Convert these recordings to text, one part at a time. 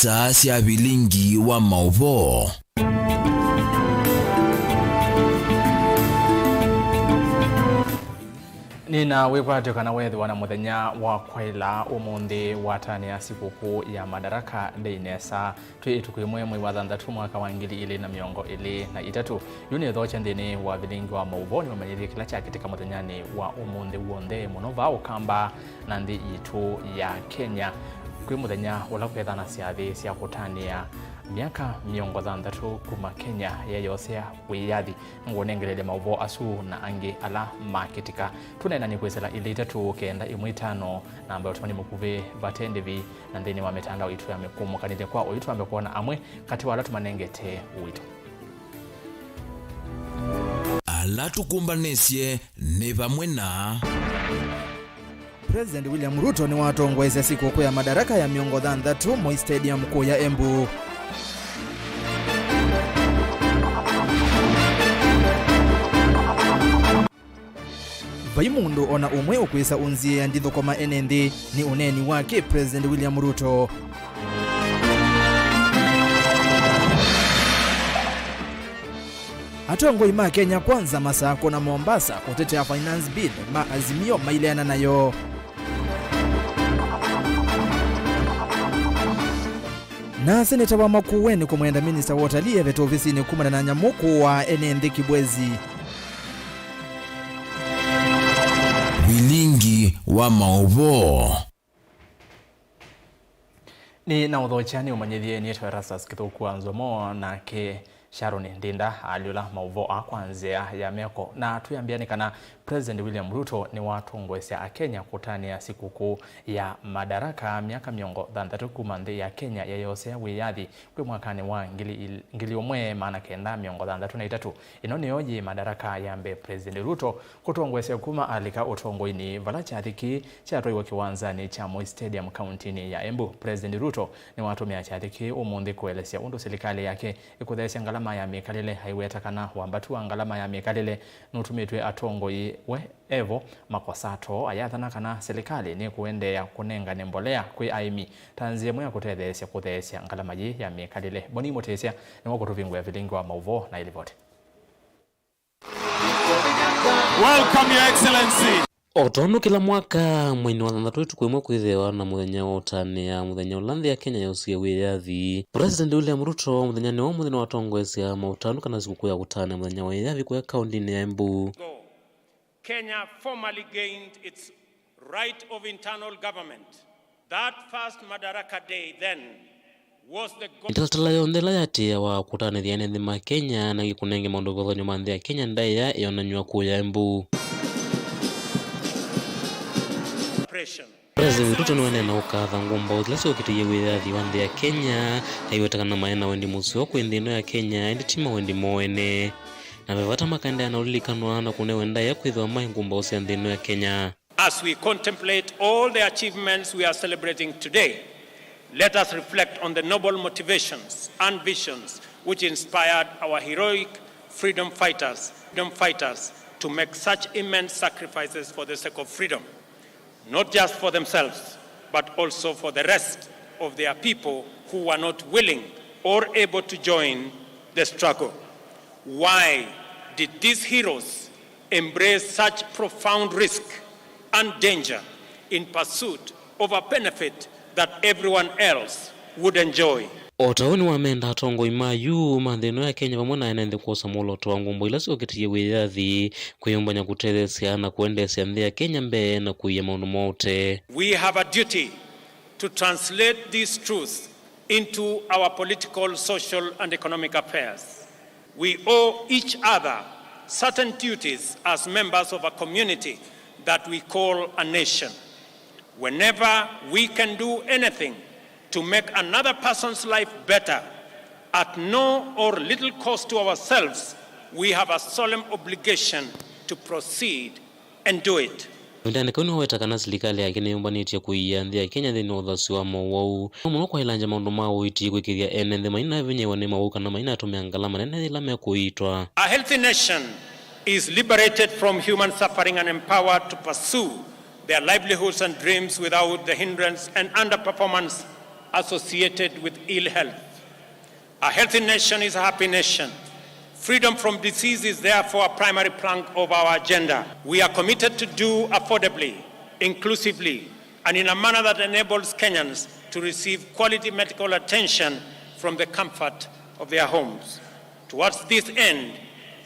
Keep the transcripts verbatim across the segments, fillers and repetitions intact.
Saa sya vilingi wa maũvoo. Nĩna wĩkwatyo kana weethĩwa na mũthenya wa kwaĩla ũmũnthĩ watanĩa sikũkũ ya Madaraka Day nesa. Twĩ ĩtukũ ĩmwe mwei wa thanthatũ mwaka wa ngili ilĩ na mĩongo ĩlĩ na itatũ. Yu nĩ thokya nthĩnĩ wa vilingi wa maũvoo nĩmamanyĩthye kĩla kyakĩtĩka mũthenyanĩ wa ũmũnthĩ w'onthe mũno vaa Ũkamba na nthĩ yitũ ya Kenya. Kwĩ mũthenya ũla kwĩthaa na syathĩ sya kũtanĩa myaka mĩongo thanthatũ kuma Kenya yeeyosea wĩyathi. Ngũnengelelya maũvoo asu na angĩ ala makĩtĩka. Tũneenany'e kwĩsĩla ilĩ itatũ kenda ĩmwe itano, namba ya ũtũmani mũkuvĩ vate ndĩvi, na nthĩnĩ wa mĩtandao itũ ya mĩkũmũkanĩlya kwa oyu twambe kwona amwe katĩ wa ala tũmanengete ũito. Ala tũkũmbanĩsye nĩ vamwe na President William Ruto nĩwatongoesya sikũkũ ya Madaraka ya mĩongo thanthatũ Moi Stadium kũya Embu. Vai mũndũ o na ũmwe ũkwĩsa ũnziĩa ndithũkũma ene nthĩ, nĩ ũneeni wa kĩ President William Ruto. Atongoi ma Kenya Kwanza, Masako na Mombasa kũtetea finance bill ma Azimio maileana nayo. Na seneta wa Makueni kũmwenda minista wa ũtalii evete ovisinĩ kumana na nyamũ kũaa ene nthĩ Kibwezi. Vilingi wa maũvoo. Nĩ na ũthokya nĩ ũmanyĩthye nĩtwa Erastus Kĩthũku wa Nzomo, nake Sharon Ndinda alyũla maũvoo aa kwa nzĩa ya meko. Na twĩambĩa nĩ kana President William Ruto nĩwatongoesya Akenya kũtanĩa sikũkũ ya Madaraka, myaka mĩongo thanthatũ kuma nthĩ ya Kenya yeeyosea wĩyathi kwĩ mwakanĩ wa ngili il-, ngili ũmwe maana kenda mĩongo thanthatũ na itatũ. Ĩno nĩyo yĩ Madaraka ya mbee President Ruto kũtongoesya kuma alika ũtongoinĩ, vala kyathĩ kĩĩ kyatwaiwe kĩwanzanĩ kya Moi Stadium kauntinĩ ya Embu. President Ruto nĩwatũmĩa kyathĩ kĩĩ ũmũnthĩ kũelesya ũndũ silikalĩ yake ĩkũtheesya ngalama ya mĩkalĩle. Aiweta kana wambatu wa ngalama ya mĩkalĩle nũtumĩtw'e atongoi we evo makosa too. Ayathana kana silikalĩ nĩkũendeea kũnengane mbolea kwĩ aĩmi ta nzĩa ĩmwe ya kũtetheesya kũtheesya ngalama yĩĩ ya mĩkalĩle. Boni Mũtĩsya nĩwe ũkũtũvingũĩa vilingi wa maũvoo na ĩlivoti. Welcome, Your Excellency. O tondũ kĩla mwaka, mweinĩ wa thanthatũ ĩtukũ ĩmwe kwĩthĩawa na mũthenya wa ũtanĩa, mũthenya ũla nthĩ ya Kenya yosie wĩyathi. President William Ruto mũthenyanĩ wa ũmũnthĩ nĩwatongoesya maũtanu kana sikũkũ ya kũtanĩa mũthenya wa wĩyathi kũya kauntinĩ ya Embu. Kenya formally gained its right of internal government. That first Madaraka Day then was the go- Mĩtalatala yonthe ĩla yatĩĩawa kũtanĩthya ene nthĩ ma Kenya na kũnenge maũndũ ũvathany'o ma nthĩ ya Kenya ndaĩa ĩyonanywa kũya Embu. President Ruto nĩwaneena ũkatha ngũmbaũ ila syokĩtĩie wĩyathi wa nthĩ ya Kenya, aiweta kana maĩ na wendi mũseo kwĩ nthĩ ĩno ya Kenya, ĩndĩ ti mawendi moo ene. Na ve vata makaendeea na ũlilikanwa na kũnewe ndaĩa kwĩthĩwa maĩ ngũmbaũ sya nthĩ ĩno ya Kenya. As we contemplate all the achievements we are celebrating today, let us reflect on the noble motivations and visions which inspired our heroic freedom fighters, freedom fighters to make such immense sacrifices for the sake of freedom, not just for themselves, but also for the rest of their people who were not willing or able to join the struggle. Why did these heroes embrace such profound risk and danger in pursuit of a benefit that everyone else would enjoy? O ta ũu nĩwamenda atongoi ma yu ma nthĩ ĩno ya Kenya vamwe na ene nthĩ kwosa mwolooto wa ngũmbaũ ila syokĩtĩie wĩyathi, kwĩyũmbany'a kũtetheesya na kũendeesya nthĩ ya Kenya mbee na kũia maũndũ moo ũtee. We have a duty to translate these truths into our political, social, and economic affairs. We owe each other certain duties as members of a community that we call a nation. Whenever we can do anything to make another person's life better at no or little cost to ourselves, we have a solemn obligation to proceed and do it. Kavindanĩ kau nĩwaweta kana silikalĩ yake nĩyũmbanĩtye kũiĩa nthĩ ya Kenya nthĩnĩ wa ũthasyo wa mowau, no mũno kwaĩlangya maũndũ ma ũiiti, kwĩkĩthya ene nthĩ mainavinyĩĩwa nĩ mowau kana mainatũmĩa ngalama nene yĩla mekũiitwa. A healthy nation is liberated from human suffering and empowered to pursue their livelihoods and dreams without the hindrance and underperformance associated with ill health. A healthy nation is a happy nation. Freedom from disease is therefore a primary plank of our agenda. We are committed to do affordably, inclusively, and in a manner that enables Kenyans to receive quality medical attention from the comfort of their homes. Towards this end,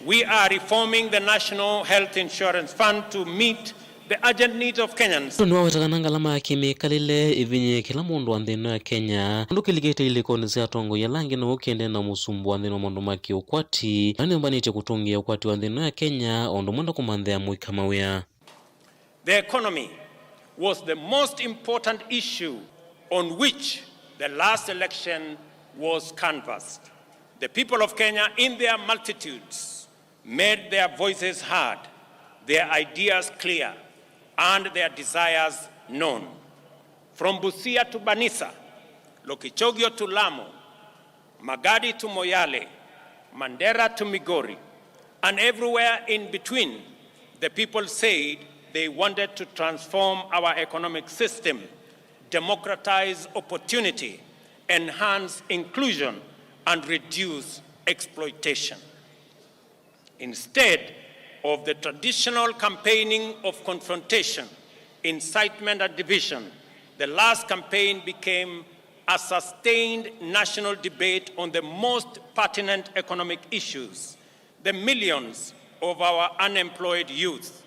we are reforming the National Health Insurance Fund to meet the urgent needs of Kenyans. Nĩwaweta kana ngalama ya kĩmĩkalĩle ĩvinyĩe kĩla mũndũ wa nthĩ ĩno ya Kenya. Ũndũ kĩlikĩte ilĩkonĩ sya atongoi ala angĩ, now'o kĩendee na mũsumbĩ wa nthĩ ĩno wa maũndũ ma kĩũkwati, na nĩyũmbanĩtye kũtũngĩa ũkwati wa nthĩ ĩno ya Kenya, o ũndũ ũmwe na kũmanthĩa mũika mawĩa. The economy was the most important issue on which the last election was canvassed. The people of Kenya, in their multitudes, made their voices heard, their ideas clear, and their desires known. From Busia to Banisa, Lokichogio to Lamu, Magadi to Moyale, Mandera to Migori, and everywhere in between, the people said they wanted to transform our economic system, democratize opportunity, enhance inclusion, and reduce exploitation. Instead of the traditional campaigning of confrontation, incitement, and division, the last campaign became a sustained national debate on the most pertinent economic issues, the millions of our unemployed youth,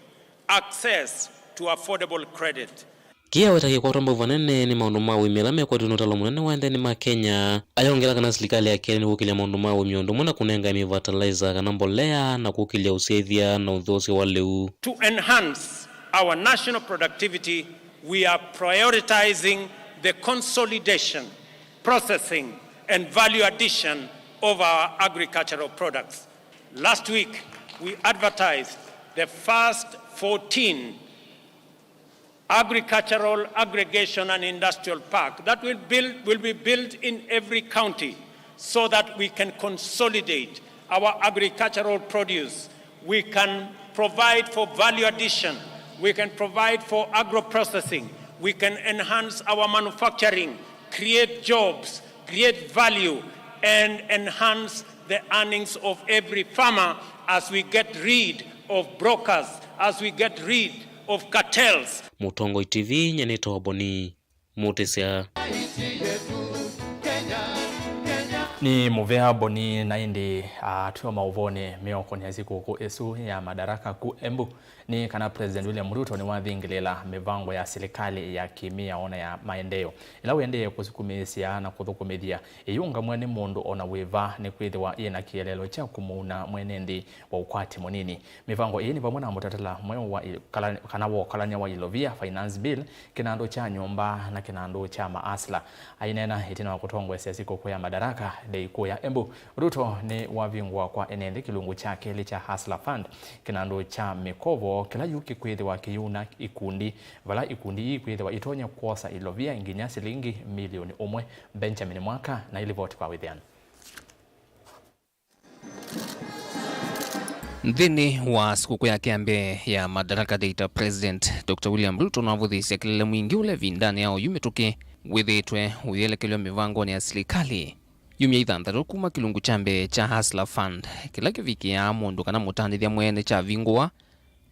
access to affordable credit, Kĩaweta kĩkwatwa mbau vanene nĩ maũndũ ma ũĩmi ala mekwatĩtwe nĩ ũtalo mũnene wa nthĩnĩ ma Kenya. Ayongela kana silikalĩ ya Kenya nĩkũkĩlya maũndũ ma ũĩmi ũndũ ũmwe na kũnenga aĩmi fertilizer kana mbolea na kũkĩlya ũsyaĩthya na ũthoosya wa lĩu. To enhance our national productivity, we are prioritizing the consolidation, processing, and value addition of our agricultural products. Last week, we advertised the first fourteen agricultural aggregation and industrial park that will build, will be built in every county so that we can consolidate our agricultural produce. We can provide for value addition. We can provide for agro-processing. We can enhance our manufacturing, create jobs, create value, and enhance the earnings of every farmer as we get rid of brokers, as we get rid of cartels. Mũtongoi T V, nyie nĩtawa Boni Mũtĩsya. Nĩ mũvea Boni, na ĩndĩ atw'e maũvoonĩ mĩokonĩ ya sikũkũ ĩsu ya Madaraka ku Embu nĩ kana President William Ruto nĩwathingĩlĩĩla mĩvango ya silikalĩ ya kĩmĩao na ya maendeeo ĩla ũendee kũsukumĩĩsya na kũthũkũmĩthya ĩyĩũngamw'e nĩ mũndũ o na wĩva, nĩkwĩthĩwa yĩ na kĩeleelo kya kũmũuna mwene nthĩ wa ũkwati mũnini. Mĩvango ĩĩ nĩ vamwe na mũtalatala mweũ wa i-, kala-, kana wa ũkalany'a wa ilovia, Finance Bill, kĩnandũ kya nyũmba, na kĩnandũ kya ma hustler. Aineena ĩtina wa kũtongoesya sikũkũ ya Madaraka Day kũya Embu, Ruto nĩwavingũa kwa ene nthĩ kĩlungu kya kelĩ kya Hustler Fund, kĩnandũ kya mĩkovo kĩla yu kĩkwĩthĩwa kĩyĩuna ikundi, vala ikundi ii ikwĩthĩwa itonya kwosa ilovia nginya silingi milioni ũmwe. Benjamin Mwaka na ilivoti kwa wĩthĩano. Nthĩnĩ wa sikũkũ yake ya mbee ya Madaraka Day ta President, Doctor William Ruto nĩwavũthĩĩsye kelele mwingĩ ũla ĩvindanĩ ya oyu mĩtũkĩ wĩthĩĩtwe ũyĩelekelw'a mĩvangonĩ ya silikalĩ. Yumya ithanthatũ kuma kĩlungu kya mbee kya Hustler Fund kĩla kĩvikĩaa mũndũ kana mũtanĩthya mwene kyavingũwa,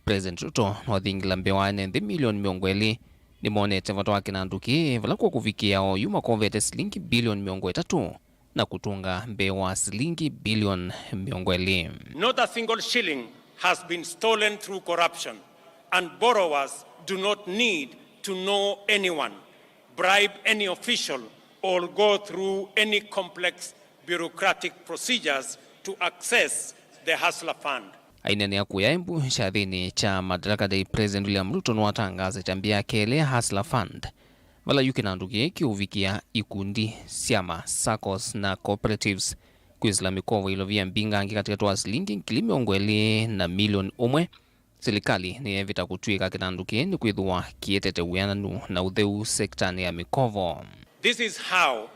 President Ruto nĩwathingĩla mbee wa ene nthĩ milioni mĩongo ĩlĩ nĩmonete vata wa kĩnandũ kĩĩ, vala kwa kũvikĩĩa oyu makovete silingi bilioni mĩongo ĩtatũ na kũtũnga mbee wa silingi bilioni mĩongo ĩlĩ. Not a single shilling has been stolen through corruption, and borrowers do not need to know anyone, bribe any official, or go through any complex bureaucratic procedures to access the Hustler Fund. Aineenea kũya Embu kyathĩnĩ kya Madaraka Day, President William Ruto nĩwatangaasĩte mbĩa ya kelĩ ya Hustler Fund, vala yu kĩnandũ kĩĩ kĩũvikĩa ikundi, syama, saccos na cooperatives kwĩsĩla mĩkovo ilovia mbingangĩ katĩkatĩ wa silingi ngili mĩongo ĩlĩ na milioni ũmwe. Silikalĩ nĩyeevĩta kũtw'ĩĩka kĩnandũ kĩĩ nĩkwĩthĩwa kĩetete wĩananu na ũtheu sektanĩ ya mĩkovo. This is how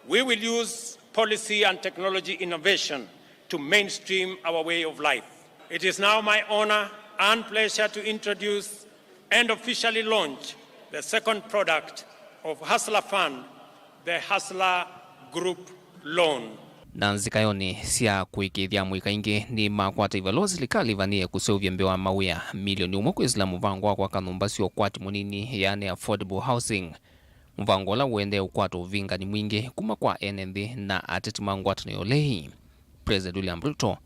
we will use policy and technology innovation to mainstream our way of life. It is now my honor and pleasure to introduce and officially launch the second product of Hustler Fund, The Hustler Group Loan. Na nzikayonĩ sya kũĩkĩĩthya amũika aingĩ nĩmakwata ivalũa, silikalĩ ĩvanĩĩe kũseũvya mbee wa mawĩa milioni ũmwe kwĩsĩla mũvango wa kwaka nyũmba sya ũkwati mũnini, yaani affordable housing, mũvango ũla ũendee ũkwata ũvingani mwingĩ kuma kwa ene nthĩ na ateti ma ngwatanĩo ya ũlei. President William Ruto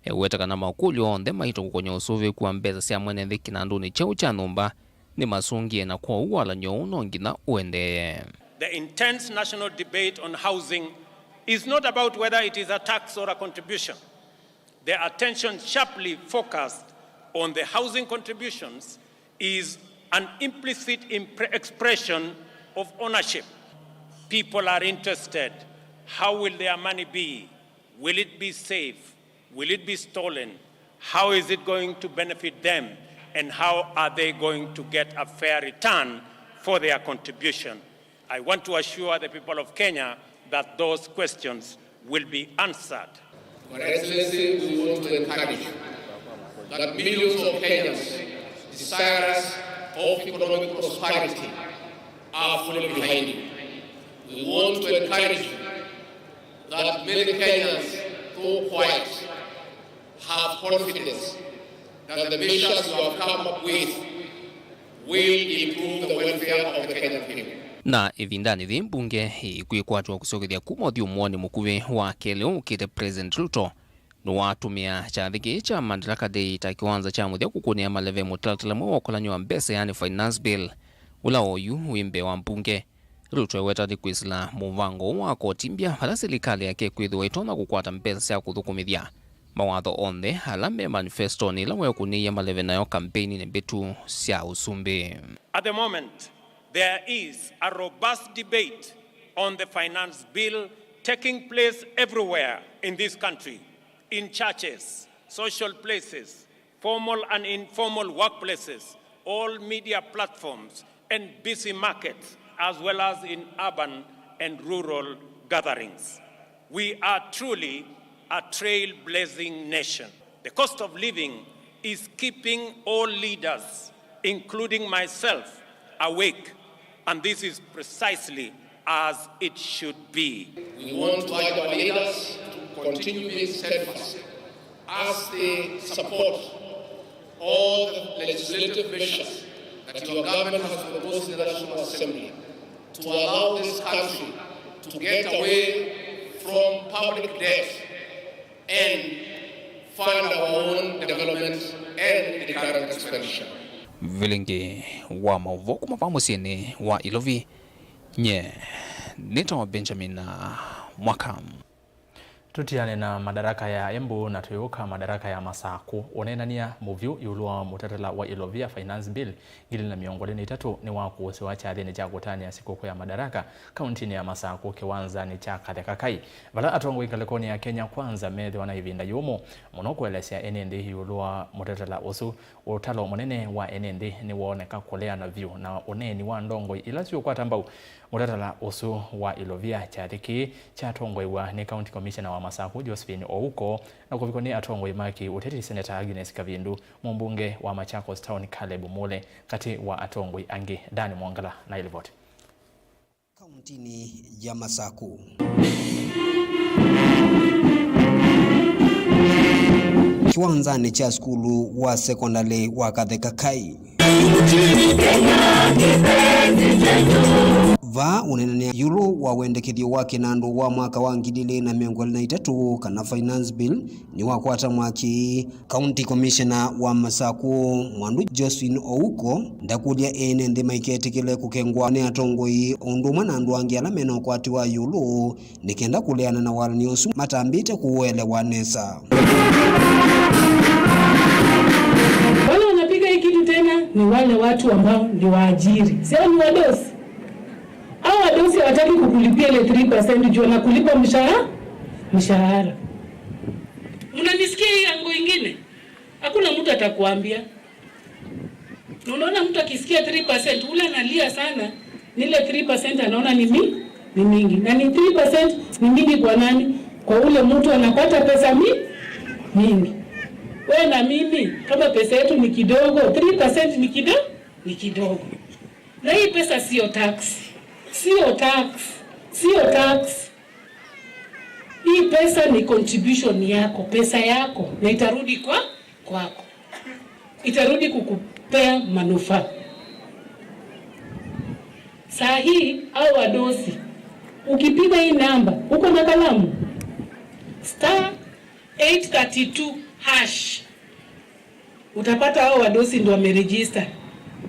eweta kana makũlyo onthe maitũ kũkony'a ũsũvĩĩku wa mbesa sya mwene nthĩ kĩnandũnĩ kyeũ kya nyũmba nĩmasũngĩe, na kwoou walany'o ũũ no nginya ũendee. The intense national debate on housing is not about whether it is a tax or a contribution. The attention sharply focused on the housing contributions is an implicit impre- expression of ownership. People are interested. How will their money be? Will it be safe? Will it be stolen? How is it going to benefit them? And how are they going to get a fair return for their contribution? I want to assure the people of Kenya that those questions will be answered. Your Excellency, we want to encourage that millions of Kenyans desirous of economic prosperity are fully behind you. We want to encourage you that many Kenyans, though quiet, have confidence that the measures you have come up with will improve the welfare of the Kenyan people. Na ĩvindanĩ yĩĩ mbunge ĩkwĩkwatw'a kũsyokethya kuma ũthyũmũonĩ mũkuvĩ wa kelĩ ũkĩte, President Ruto nĩwatũmĩa kyathĩ kĩĩ kya Madaraka Day ta kĩwanza kya mũthya kũkũnĩa maleve mũtalatala mweũ wa ũkolany'o wa mbesa, yaani Finance Bill, ũla oyu wĩ mbee wa mbunge. Ruto eweta nĩ kwĩsĩla mũvango ũũ wa koti mbya vala silikalĩ yake ĩkwĩthĩwa ĩtonya kũkwata mbesa sya kũthũkũmĩthya mawatho onthe ala me manifestonĩ ĩla weekũnĩie maleve nayo kampeininĩ mbĩtu sya ũsumbĩ. At the moment, there is a robust debate on the finance bill taking place everywhere in this country, in churches, social places, formal and informal workplaces, all media platforms, and busy markets, as well as in urban and rural gatherings. We are truly a trailblazing nation. The cost of living is keeping all leaders, including myself, awake, and this is precisely as it should be. We want to urge our leaders to continue being steadfast as they support all the legislative measures that your government has proposed in the National Assembly to allow this country to get away from public debt and fund our own development and recurrent expenditure. Vilingi wa maũvoo kuma va mũsyĩnĩ wa Ilovi, nye nĩtawa Benjamin Mwaka. Tũtiane na Madaraka ya Embu na tũyũka Madaraka ya Masakũ. Ũneenany'a mũvyũ ĩũlũ wa mũtatala wa Ilovia Finance Bill ngili na mĩongo ĩlĩ na itatũ nĩwakũsĩwa kyathĩnĩ kya kũtanĩa sikũkũ ya Madaraka kauntinĩ ya Masakũ kĩwanzanĩ kya Katheka Kai, vala atongoi ngalĩkonĩ ya Kenya Kwanza methĩwa na ĩvinda yũmũ mũno kũelesya ene nthĩ ĩũlũ wa mũtatala ũsu. Ũtalo mũnene wa ene nthĩ nĩwooneka kũleana vyũ na ũneeni wa ndongoi ila siũkwata mbau mũtatala ũsu wa Ilovia. Kyathĩ kĩĩ kyatongoew'a nĩ County Commissioner wa Masakũ, Josephine Ouko, na kũvikwa nĩ atongoi ma kĩ-ũteti, Seneta Agnes Kavindu, mũmbunge wa Machakos Town, Caleb Mule, katĩ wa atongoi angĩ. Dan Mwongela na ĩlivoti. Kauntinĩ ya Masakũ. Kĩwanzanĩ kya sukulu wa sekondalĩ wa Katheka Kai. Vaa ũneenany'a ĩũlũ wa wendekethyo wa kĩnandũ wa mwaka wa ngili ilĩ na mĩongo ĩlĩ na itatũ, kana Finance Bill, nĩwakwata mwaki. County Commissioner wa Masakũ, Mwandu Josephine Ouko, ndakũlya ene nthĩ maiketĩkĩle kũkengwa nĩ atongoi o ũndũ ũmwe na andũ angĩ ala mena ũkwati wa ĩũlũ, nĩ kenda kũleana na walany'o ũsu matambĩte kũũelewa nesa. Wale wanapiga hii kitu tena ni wale watu ambao ni waajiri. Sio ni wadosi. Hao wadosi hawataki kukulipia ile three percent juu wanakulipa mshahara, mshahara. Mnanisikia hii ango ingine? Hakuna mtu atakuambia. Na unaona mtu akisikia three percent, ule analia sana, ni ile three percent anaona ni mi-, ni mingi. Na ni three percent ni mingi kwa nani? Kwa ule mtu anapata pesa mi-, mingi. Wewe na mimi, kama pesa yetu ni kidogo, three percent ni kido-, ni kidogo. Na hii pesa sio tax. Sio tax. Sio tax. Hii pesa ni contribution yako, pesa yako, na itarudi kwa, kwako. Itarudi kukupea manufaa. Saa hii, au wadosi, ukipiga hii namba, uko na kalamu? Star eight thirty-two hash. Utapata hao wadosi ndio wameregister.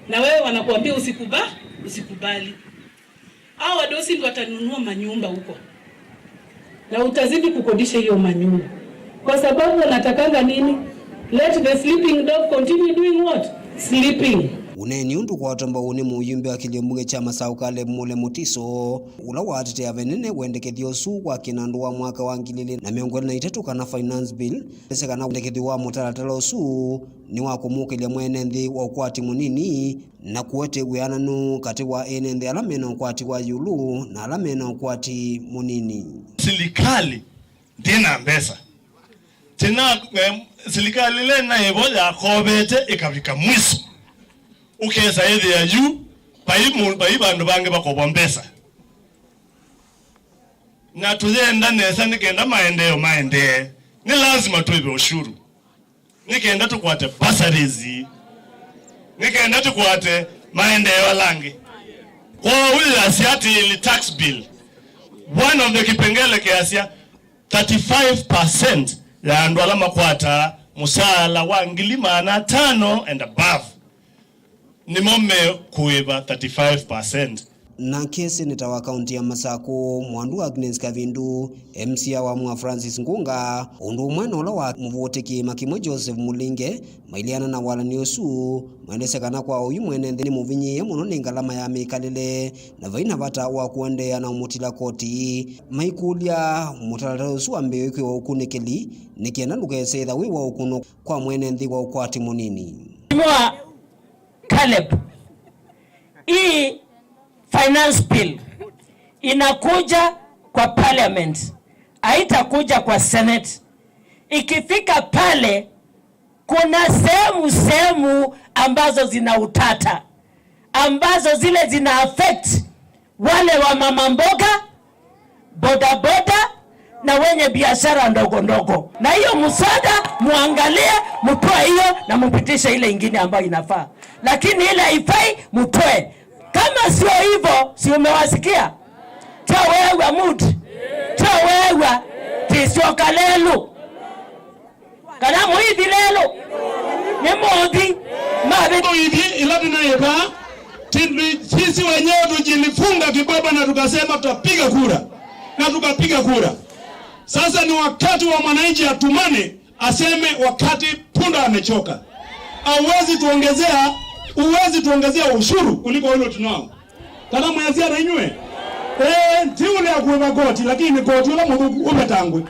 Na wewe wanakuambia usikuba-, usikubali. Hao wadosi ndio watanunua manyumba huko. Na utazidi kukodisha hiyo manyumba. Kwa sababu wanatakanga nini? Let the sleeping dog continue doing what? Sleeping. Ũneeni ũndũ kwatamba ũnĩ mũyumbe wa kĩlio mbunge kya Masaũ Caleb Mule Mutiso, ũla watetea venene wendekethyo ũsu wa kĩnandũ wa mwaka wa ngili ili na mĩongo ĩlĩ na itatũ kana finance bill, ese kana wendekethyo wa mũtalatala ũsu nĩ wa kũmũkĩlya mwene nthĩ wa ũkwati mũnini na kũete wĩananu katĩ wa ene nthĩ ala mena ũkwati wa ĩũlũ na ala mena ũkwati mũnini. Silikali ndĩna mbesa. Tina, em, silikali ĩla naĩvo yakovete ĩkavika mwiso. Ũkesa ĩthĩa yu, vai mũ-, vai vandũ vangĩ vakovwa mbesa. Na tũyenda nesa nĩ kenda maendeeo maendee. Nĩ lazima twĩve ũshuru. Nĩ kenda tũkwate bursaries. Nĩ kenda tũkwate maendeeo ala angĩ. Kwoou yasya atĩĩlĩ, tax bill, one of the kĩpengele kĩasya thirty-five percent ya andũ ala makwataa mũsaala wa ngili maana atano and above nĩmo mekũĩva thirty-five percent. Nake seneta wa kaunti ya Masakũ, Mwandu Agnes Kavindu, M C A wa Mwea Francis Ngunga, ũndũ ũmwe na ũla wa mũvũtĩki Makimwe Joseph Mulinge, maileana na walani ũsu, maelesya kana kwa oyu mwene nthĩ nĩmũvinyĩĩe mũno nĩ ngalama ya mĩkalĩle, na vai na vata wa kũendeea na ũmũtila koti, maikũlya mũtalatala ũsu wambĩĩe kwĩwa ũkunĩkĩli, nĩ kenda ndũkese ĩtha wĩ wa ũkũno kwa mwene nthĩ wa ũkwati mũnini. Mheshimiwa Caleb, hii finance bill inakuja kwa parliament, haitakuja kwa senate. Ikifika pale, kuna sehemu, sehemu ambazo zina utata, ambazo zile zina affect wale wa mama mboga, bodaboda na wenye biashara ndogo ndogo. Na hiyo mswada muangalie, mtoe hiyo na mpitishe ile ingine ambayo inafaa. Lakini ile haifai, mtoe. Kama sio hivyo, si umewasikia? Tyo wewa mut. Tyo wewa. Tisyoka lelu. Kana mũithi lelo? Nĩ mũthi. Mavi. Tũithi ila tunaĩva, tindi sisi wenyewe tujifunga kibaba na tukasema tutapiga kura. Na tukapiga kura. Sasa ni wakati wa mwananchi atumane, aseme wakati punda amechoka. Hauwezi tuongezea, huwezi tuongezea ushuru kuliko ule tunao. Kana mwĩasya na inyuĩ? Eh, ti ũlea kũĩva koti, lakini koti ũla mũthũku ũvetangwe.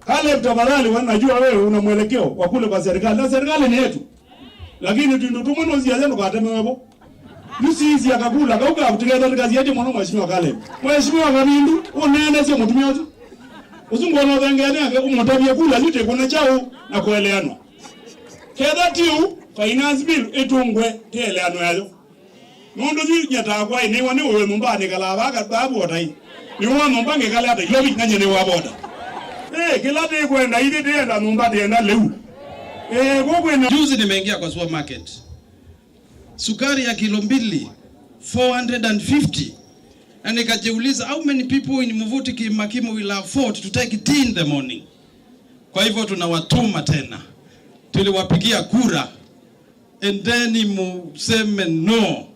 Caleb, tafadhali, wewe najua wewe una mwelekeo wa kule kwa serikali. Na serikali ni yetu. Lakini twindu tumwe nũsiasya ndũkatemewe vo. Nĩsiisya kakula kau ka tiketha nĩkasietye mũno Mheshimiwa Caleb. Mheshimiwa Kavindu, ũneenesye mũtumĩa ũsu. Ũsu ngwona ũthengeane ake ũmũtavye kula yu tĩkũna kyaũ na kũeleanwa. Ketha ti ũu, finance bill ĩtũngwe tĩeleano yayo. Nũndũ yu nyetaa kwaĩ nĩwa nĩ ũwe nyũmbanĩ kalaa vaa kathaa votai. Nĩwa nyũmba ngĩkale ata Ilovi na nye nĩwa vota. Eh, kĩla tĩkwenda ithyĩ tĩenda nyũmba tĩenda lĩu. Eh, kũkwĩna. Juzi nimeingia kwa supermarket. Sukari ya kilo mbili, four hundred and fifty. Na nikajiuliza, how many people in Mvutiki Makimo will afford to take tea in the morning? Kwa hivyo tunawatuma tena. Tuliwapigia kura. Endeni museme no.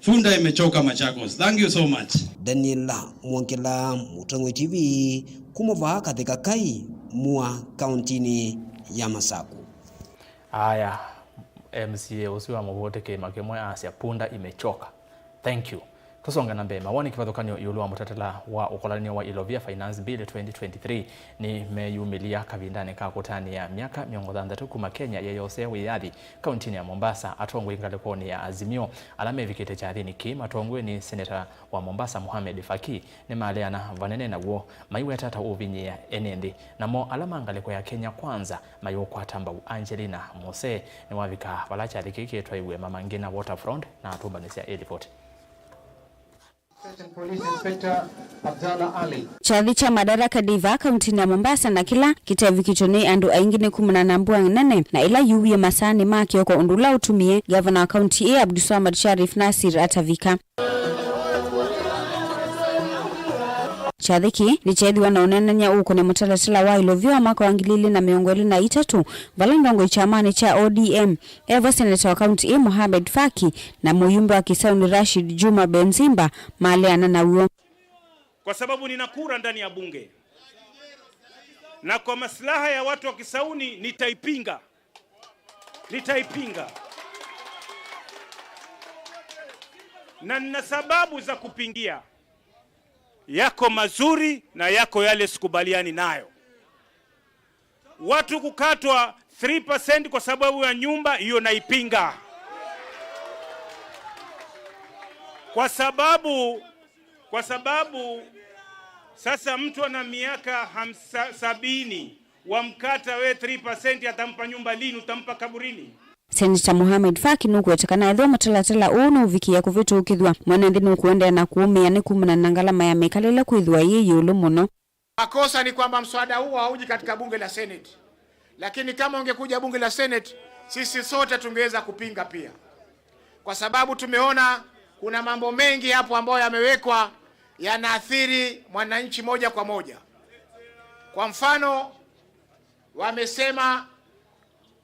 Punda imechoka Machakos. Thank you so much. Daniel Mwongela, Mũtongoi T V, kuma vaa Kathika Kai, Mua, kauntinĩ ya Masaku. Aya, M C A ũsu wa Mũvũtĩkĩi Makimwe asya, "Punda imechoka." Thank you. Tũsonge na mbee. Mawoni kĩvathũkany'o ĩũlũ wa mũtalatala wa ũkolanĩo wa Ilovia Finance Bill twenty twenty-three nĩmeyumĩlya kavindanĩ ka kũtanĩa myaka mĩongo thanthatũ kuma Kenya yeyosee wĩyathi kauntinĩ ya Mombasa. Atongoi ngalĩkonĩ ya Azimio ala mevikĩte kyathĩnĩ kĩĩ matongoew'e nĩ seneta wa Mombasa Mohamed Faki nĩmaleana vanene naw'o, maiweta ta ũvinyĩĩa ene nthĩ. Namo ala ma ngalĩko ya Kenya Kwanza mayũkwata mbau. Angelina Mose nĩwavika vala kyathĩ kĩĩ kĩtwaiwe Mama Ngina Waterfront na atũmbanĩsya ĩ livoti. Police Inspector Abdallah Ali. Kyathi kya Madaraka Day vaa kauntinĩ ya Mombasa, na kĩla kĩtevikĩtwe nĩ andũ aingĩ nĩ kumana na mbua nene na ĩla yuwie masaanĩ ma kĩoko, ũndũ ũla ũtumie ngavana wa kaunti ĩĩ Abdulswamad Sharif Nassir atavika. Kyathi kĩĩ nĩkyeethĩwa na ũneenany'a ũkũne mũtalatala wa ilovia wa mwaka wa ngili ilĩ na mĩongo ĩlĩ na itatũ, vala ndongoi kyamanĩ kya O D M evo seneta wa kaunti ĩĩ Mohamed Faki na mũyumbe wa Kisauni Rashid Juma Benzimba maleana naw'o. Kwa sababu nina kura ndani ya bunge, na kwa maslaha ya watu wa Kisauni nitaipinga, nitaipinga, na nina sababu za kupingia. Yako mazuri na yako yale sikubaliani nayo. Watu kukatwa three percent kwa sababu ya nyumba, hiyo naipinga. Kwa sababu, kwa sababu sasa mtu ana miaka hamsa, sabini, wamkata we three percent, atampa nyumba lini? Utampa kaburini? Seneta Mohamed Faki nũkwete kana ethĩwa mũtalatala ũũ nũũvikĩĩa kũvĩtũkĩthw'a, mwene nthĩ nũkũendeea na kũũmĩa nĩ kumana na ngalama ya mĩkalĩle kwĩthĩwa yĩ ĩũlũ mũno. Makosa ni kwamba mswada huu hauji katika bunge la Senate. Lakini kama ungekuja bunge la Senate, sisi sote tungeweza kupinga pia. Kwa sababu tumeona kuna mambo mengi hapo ambayo yamewekwa yanaathiri mwananchi moja kwa moja. Kwa mfano, wamesema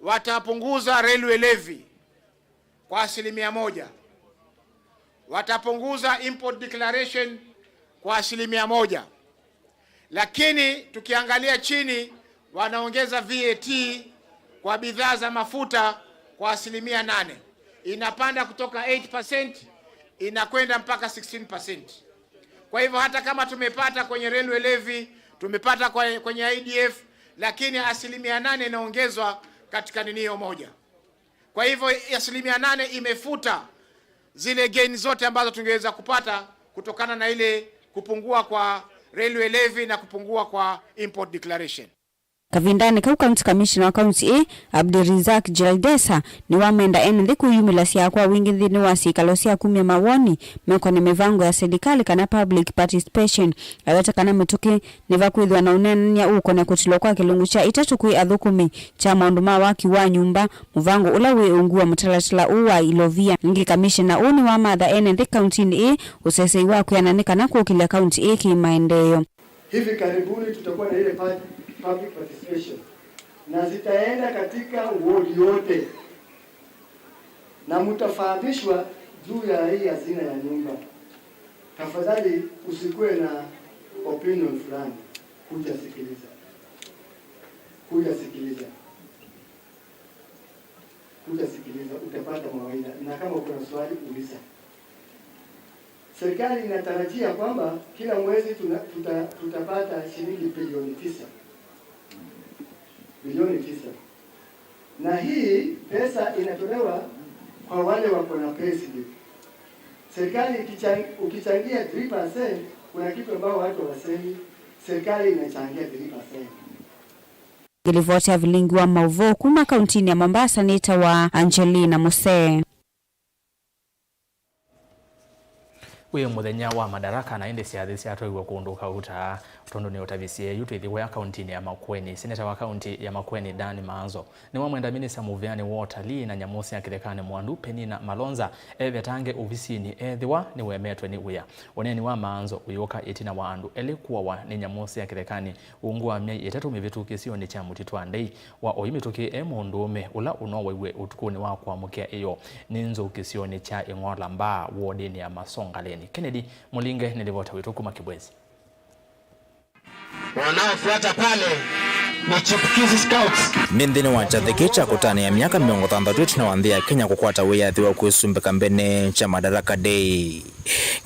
watapunguza railway levy kwa asilimia moja. Watapunguza import declaration kwa asilimia moja. Lakini tukiangalia chini, wanaongeza V A T kwa bidhaa za mafuta kwa asilimia nane. Inapanda kutoka eight percent, inakwenda mpaka sixteen percent. Kwa hivyo hata kama tumepata kwenye railway levy, tumepata kwa, kwenye I D F, lakini asilimia nane inaongezwa katika nini hiyo moja. Kwa hivyo, asilimia nane imefuta zile gain zote ambazo tungeweza kupata kutokana na ile kupungua kwa railway levy na kupungua kwa import declaration. Kavindanĩ kau, County Commissioner wa kaunti ĩĩ, Abdirizak Jaldesa, nĩwamenda ene nthĩ kwĩyumĩlasya kwa wingĩ nthĩnĩ wa syĩkalo sya kumya mawoni mekonĩ mĩvango ya silikalĩ kana public participation. Aweta kana mĩtũkĩ nĩvakwĩthĩwa na ũneenany'a ũũkonĩa kũtilwa kwa kĩlungu kya itatũ kwĩ athũkũmi kya maũndũ ma waki wa nyũmba, mũvango ũla wĩ ungu wa mũtalatala ũũ wa ilovia. Ningĩ kamishena ũũ nĩwamatha ene nthĩ kauntinĩ ĩĩ ũsesei wa kwĩana nĩ kana kũkĩlya kaunti ĩĩ kĩ maendeeo. Hivi karibuni tutakuwa na ile pa-, public participation, na zitaenda katika ward yote, na mtafahamishwa juu ya hii hazina ya nyumba. Tafadhali usikuwe na opinion fulani, kuja sikiliza, kuja sikiliza, kuja sikiliza, utapata mawaidha, na kama uko na swali, uliza. Serikali inatarajia kwamba kila mwezi tuna-, tuta-, tutapata shilingi bilioni tisa. Bilioni tisa. Na hii pesa inatolewa kwa wale wako na payslip. Serikali ikichan-, ukichangia three percent, kuna kitu ambao watu hawasemi, serikali inachangia three percent. Ngĩlivoti ya vilingi wa maũvoo kuma kauntinĩ ya Mombasa nĩtawa Angelina Musee. Wĩ mũthenya wa Madaraka, na ĩndĩ syathĩ syatwaiwe kũndũ kauta, tondũ nĩ ũtavisye yu twĩthĩwe kauntinĩ ya Makueni. Seneta wa kaunti ya Makueni, Dan Maanzo, nĩwamwenda minista mũvĩanĩ wa ũtalii na nyamũ sya kĩthekanĩ Mwandu, Penina Malonza, evetange ovisinĩ ethĩwa nĩwemetwe nĩ wĩa. Ũneeni wa Maanzo ũyũka ĩtina wa andũ elĩ kũawa nĩ nyamũ sya kĩthekanĩ ungu wa myei ĩtatũ mĩvĩtu kĩsionĩ kya Mũtitũ wa Ndei wa Oi Mĩtũkĩ e mũndũũme ũla ũnowaiwe ũtukũnĩ wa kũamũkĩa ĩyoo nĩ nzou kĩsionĩ kya Ing'ola Mbaa, wodinĩ ya Masongaleni. Kennedy Mũlinge nĩ livota witũ kuma Kibwezi. Wanaofuata pale ni Chipukizi Scouts. Nĩ nthĩnĩ wa kyathĩ kĩĩ kya kũtanĩa myaka mĩongo thanthatũ ĩtina wa nthĩ ya Kenya kũkwata wĩyathi wa kwĩsumbĩka mbene kya Madaraka Day.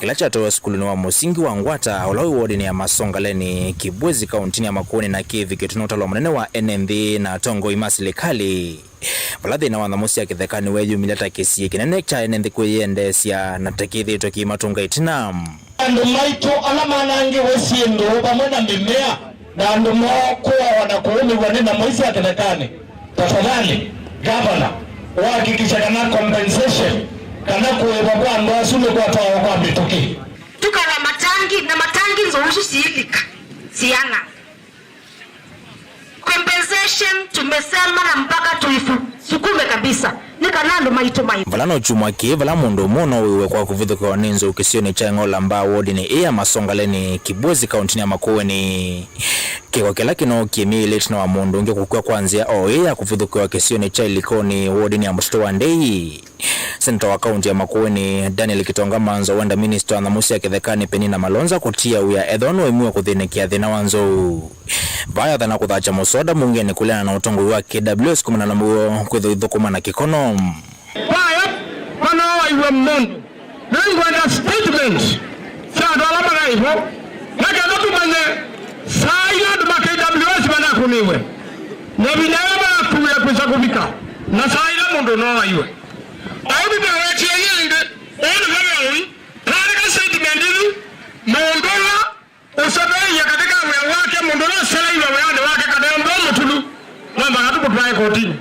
Kĩla kyatoewa sukulunĩ wa mũsingi wa Ngwata, ũla wĩ wodinĩ ya Masongaleni, Kibwezi, kauntinĩ ya Makueni, na kĩĩvikĩtwe nĩ ũtalo mũnene wa ene nthĩ na atongoi ma silikalĩ, vala thĩna wa nyamũ sya kĩthekanĩ weeyumĩlya ta kĩsiĩ kĩnene kya ene nthĩ kwĩyendeesya na ta kĩthĩĩtwe kĩimatũnga ĩtina. Andũ maitũ ala manangiwe syĩndũ vamwe na mĩmea, na andũ moo kũawa na kũũmĩw'a nĩ nyamũ ii sya kĩthekanĩ. Tafadhali, Gavana, ũhakikishe kana compensation kana kũĩva kwa andũ asu nĩkwatwawa kwa mĩtũkĩ. Tukawa matangi, na matangi nzou isu siilika, siana. Compensation tumesema na mpaka tuisukume kabisa. Nĩ kana andũ maitũ mai. Vala no kyumwa kĩĩ vala mũndũ ũmwe ũnooiwe kwa kũvithũkĩwa nĩ nzou kĩsionĩ kya Ing'ola Mbaa wodinĩ ĩĩ ya Masongaleni, Kibwezi, kauntinĩ ya Makueni. Kĩko kĩla kĩnookie myei ĩlĩ ĩtina wa mũndũ ũngĩ kũkw'a kwa nzĩa o ĩĩ ya kũvithũkĩwa kĩsionĩ kya Ilikoni wodinĩ ya mũtitũ wa Ndei. Seneta wa kaunti ya Makueni, Daniel Kitonga Manzo, wenda minista wa nyamũ sya kĩthekanĩ Penina Malonza kũtia wĩa ethĩwa nũĩmiwe kũthĩnĩkĩa thĩna wa nzou. Vaayathana kũthakya mũsoda mbungenĩ kũleana na ũtongoi wa K W S kumana na mũuo kwĩthwa ithũkũma na kĩkono. Vaya vanooaiwe mũndũ. Nĩngwenda statement sya andũ ala manaĩ vo, nĩ kenda tũmanye saa ila andũ ma K W S manakũnĩiwe, na ĩvinda yĩla manakuie kwĩsa kũvika, na saa ila mũndũ ũnooaiwe. Oyu nĩnawetie yĩngĩ, ũũ nĩ veva ũi, tandĩka statement ĩthi, mũndũ ũla ũseveie katika wĩa wake, mũndũ ũla ũseleiwe wĩanĩ wake, kana ũndũ ũmũtulu, no nginya tũmũtwae kotinĩ.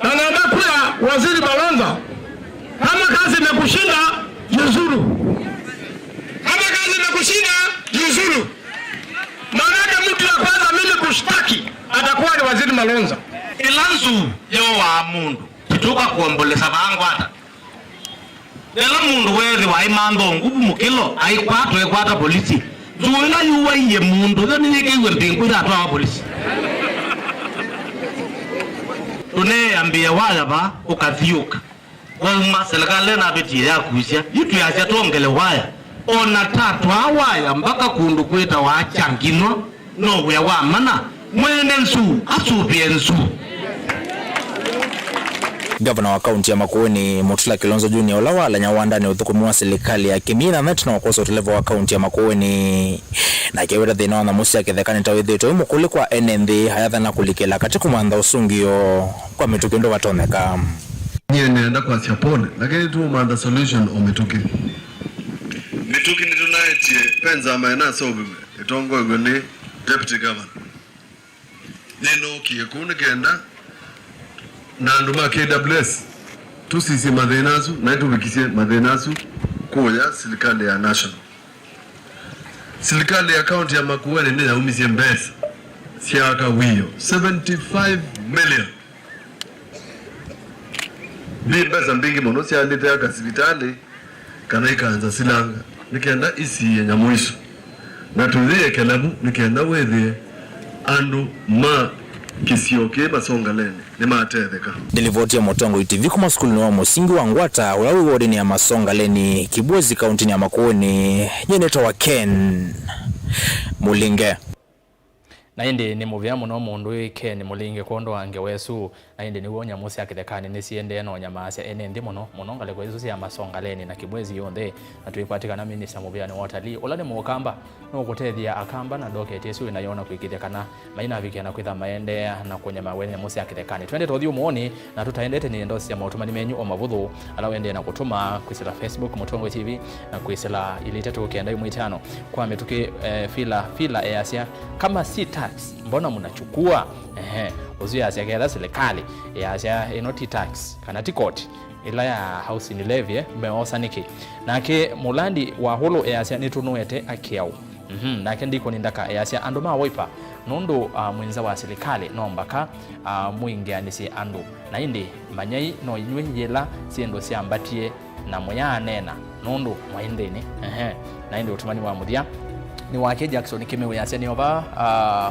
Na naomba kura Waziri Malonza, kama kazi imekushinda, jiuzulu. Kama kazi imekushinda, jiuzulu. Maanake mtu ya kwanza mimi kushtaki atakuwa ni Waziri Malonza. Ĩla nzou yooaa mũndũ, tũka kũombolesa vaa ngwata. Ĩla mũndũ weethĩwa aimantha nguvu mũkĩlo, aikwatwa, ekwata polisi. Nzou ĩla yũaie mũndũ, yo nĩyĩkĩiwe mbingũ, ĩlatwawa polisi. Tũneeambĩĩa waya vaa, ũkathiũka. Wauma, serikali navĩtie yakusya, yu twĩasya twongele waya. O na ta twaa waya mpaka kũndũ kwĩtawa Kyanginwa, no wĩa wa mana, mwene nzou asũvĩe nzou. Ngavana wa kaunti ya Makueni, Mutula Kilonzo Junior, ũla walany'a wandanĩ ũthũkũmi wa silikalĩ ya kĩmĩĩ na nthĩ na ũkosa ũteleva wa kaunti ya Makueni, nake aweta thĩna wa nyamũ sya kĩthekanĩ ta wĩthĩĩtwe wĩ mũkũlĩ kwa ene nthĩ, ayathana kũlikĩla katĩ kũmantha ũsũngĩo kwa mĩtũkĩ ũndũ vatonyeka. Nyie nĩenda kwasya pole, lakini tũũmantha solution o mĩtũkĩ. Mĩtũkĩ nĩtũnaetie, ve nzama ĩnaseũviw'e ĩtongoew'e nĩ Deputy Governor. Nĩnookie kũu nĩ kenda na andũ ma K W S tũsisye mathĩna asu na ĩtũvikisye mathĩna asu kũya silikalĩ ya national. Silikalĩ ya kaunti ya Makueni nĩyaumisye mbesa sya aka wĩoo seventy five million. Mbĩ mbesa mbingĩ mũno syalĩte aka sivitalĩ kana ikanza silanga nĩ kenda isiĩe nyamũ isu, na tũyĩekela vu nĩ kenda wĩthĩe andũ ma kĩsio kĩĩ Masongaleni nĩmatetheka. Nĩ livoti ya Mũtongoi T V kuma sukulunĩ wa mũsingi wa Ngwata ũla wĩ wodinĩ ya Masongaleni, Kibwezi, kauntinĩ ya Makueni, nyie nĩtawa Ken Mũlinge. Na ĩndĩ nĩ mũvea mũno mũndũ wĩ Ken Mũlinge kwondũ wa ngewa ĩsu. Na ĩndĩ nĩw'o nyamũ sya kĩthekanĩ nĩsiendee na ũnyamaasya ene nthĩ mũno mũno ngalĩko isu sya Masongaleni na Kibwezi yonthe. Na twĩkwatĩ kana minista mũvĩanĩ wa ũtalii, ũla nĩ Mũkamba, nũkũtethya Akamba na ndoketi ĩsu wĩ nayo na kwĩkĩthya kana mainavikĩa na kwĩtha maendeea na kũnyamaaw'a nĩ nyamũ sya kĩthekanĩ. Twendete ũthyũmũonĩ, na tũtaendete nĩ ndosi sya maũtũmani menyu o mavũthũ ala ũendee na kũtũma kwĩsĩla Facebook Mũtongoi T V na kwĩsĩla ilĩ itatũ kenda ĩmwe itano. Kwa mĩtũkĩ, eh, Fila, Fila easya, "Kama si tax, mbona mnachukua?" Ehe, ũsu easya ketha silikalĩ easya ĩno ti tax kana ti koti ĩla ya housing levy, eh, meosa nĩkĩ? Nake Mũlandi wa Hũlũ easya, "Nĩtũnũete akĩaũ." Mhm, nake Ndikoni Ndaka easya, "Andũ ma Wiper, nũndũ, ah, mwĩnza wa silikalĩ no mbaka, ah, mũingĩanĩsye andũ. Na ĩndĩ manyai no inyw'ĩ yĩla syĩndũ syambatie na mũyaaneena nũndũ mwaĩ nthĩnĩ." Ehe. Na ĩndĩ ũtũmani wa mũthya nĩ wake Jackson Kĩmeu easya, "Nĩo vaa, ah,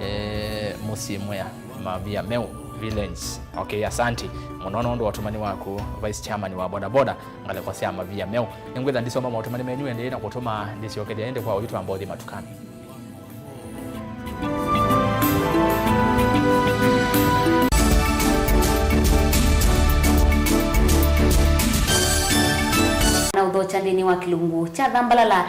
eh, mũsyĩ mwĩa Mavia Meu Village." Okay, asanti mũno nũndũ wa ũtũmani waku, Vice Chairman wa bodaboda ngalĩko sya Mavia Meu. Nĩngwĩtha ndisoma maũtũmani menyu ĩndĩ na kũtũma ndĩsyokethya ĩndĩ kwa ũyu twamba ũthi matukanĩ. Na ũthokya nthĩnĩ wa kĩlungu kya Thambalala.